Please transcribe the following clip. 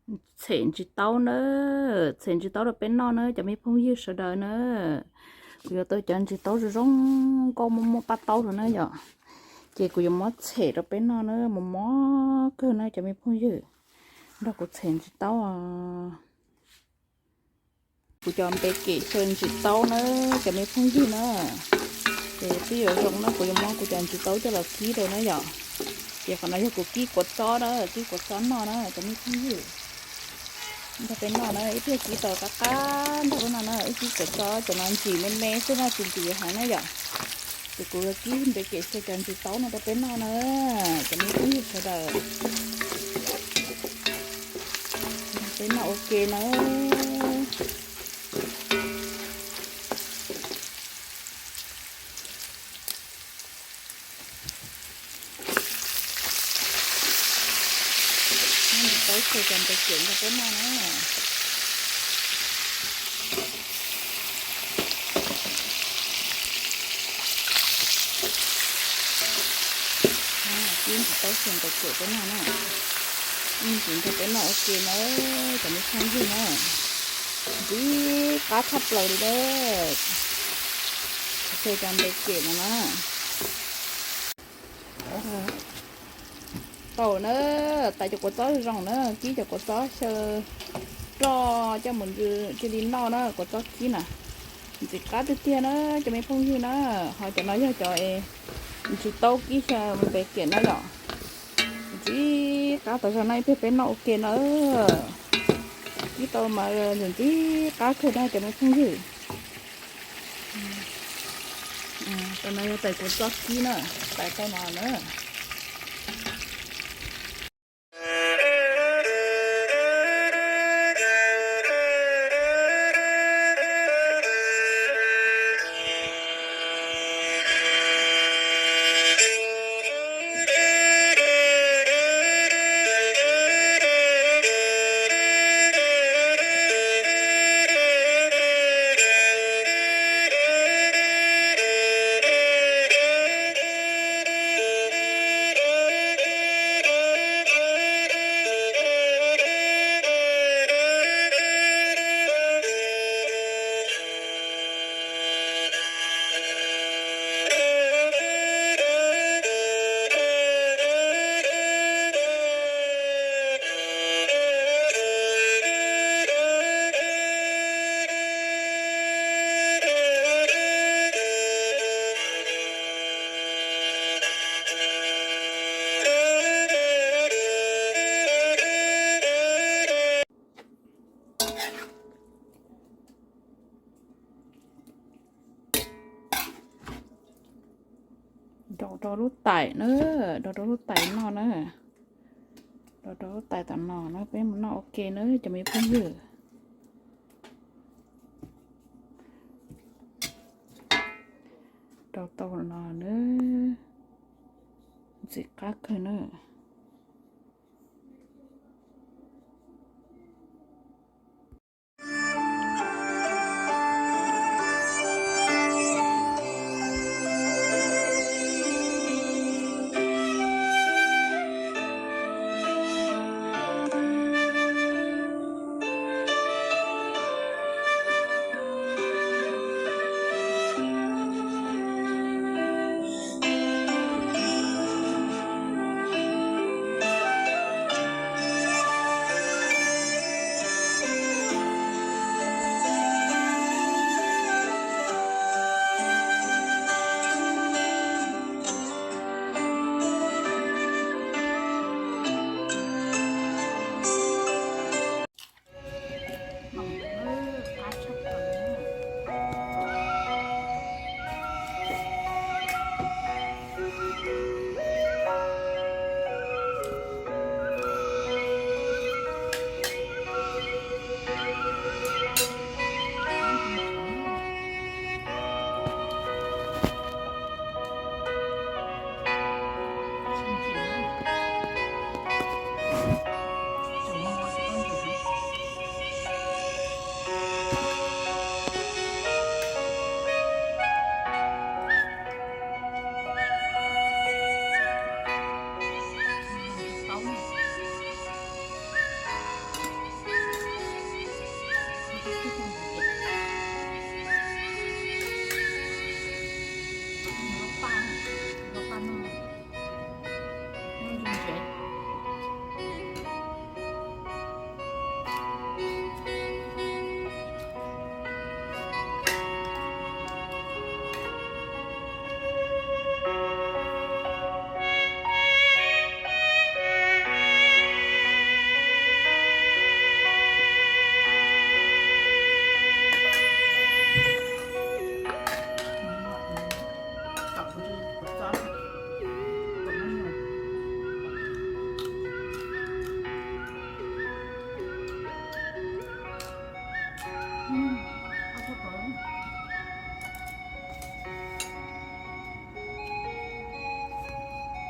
Txhem ntsis taub na, txhem ntsis taub rau peb noj na cov me phooj ywg sawv daws na. Kuv yuav tau cov ntsis taub zoo zoo nkauj muaj muaj paj taub rau na yom. Ces kuv yuav muab txhem rau peb noj na, mos mos kawg na cov me phooj ywg. Nrog kuv txhem ntsis taub. Kuv cov npe kem xyaw ntsis taub na cov me phooj ywg na. Ces twb yuav zoo na, kuv yuav muab kuv cov ntsis taub coj los kib rau na yom. Ces qhov no yog kuv kib kua txob na, kib kua txob noj na cov me phooj ywg. Nrog peb noj na, ib pliag kib tau qab qab nrog peb noj na, wb kib kua txob cov no ntsim me me xwb na, tsis ntsim heev na yom. Ces kuv kib npe kem xyaw cov ntsis taub no rau peb noj na, cov me phooj ywg sawv daws. Peb noj ua ke na. Ntsis taub xyaw cov npe kem nrog peb noj na. Kib ntsis taub xyaw npe kem peb noj na. Ib ntsis nrog peb noj ua ke na, cov me phooj ywg na. Ntxim qab tshaj plaws li na. Xyaw cov npe kem no na. Tau na, tais cov kua txob zoo na, kib cov kua txob xyaw ploj coj mus ntxhw cia li noj na, kua txob kib na. Ntxim qab tiag tiag na cov me phooj ywg na. Ho cov no yog cov ntsis taub kib xyaw npe kem na yom. Ntxim qab tas zog na, ib pliag peb noj ua ke na. Kib tau mas ntxim qab kawg na cov me phooj ywg. Tau no yog tais kua txob kib na, tais tau no na. Rau rau lub tais na, rau rau lub tais noj na. Rau rau lub tais tam no na, peb mus noj ua ke na cov me phooj ywg. Rau tau no na, ntxim qab kawg na. Ces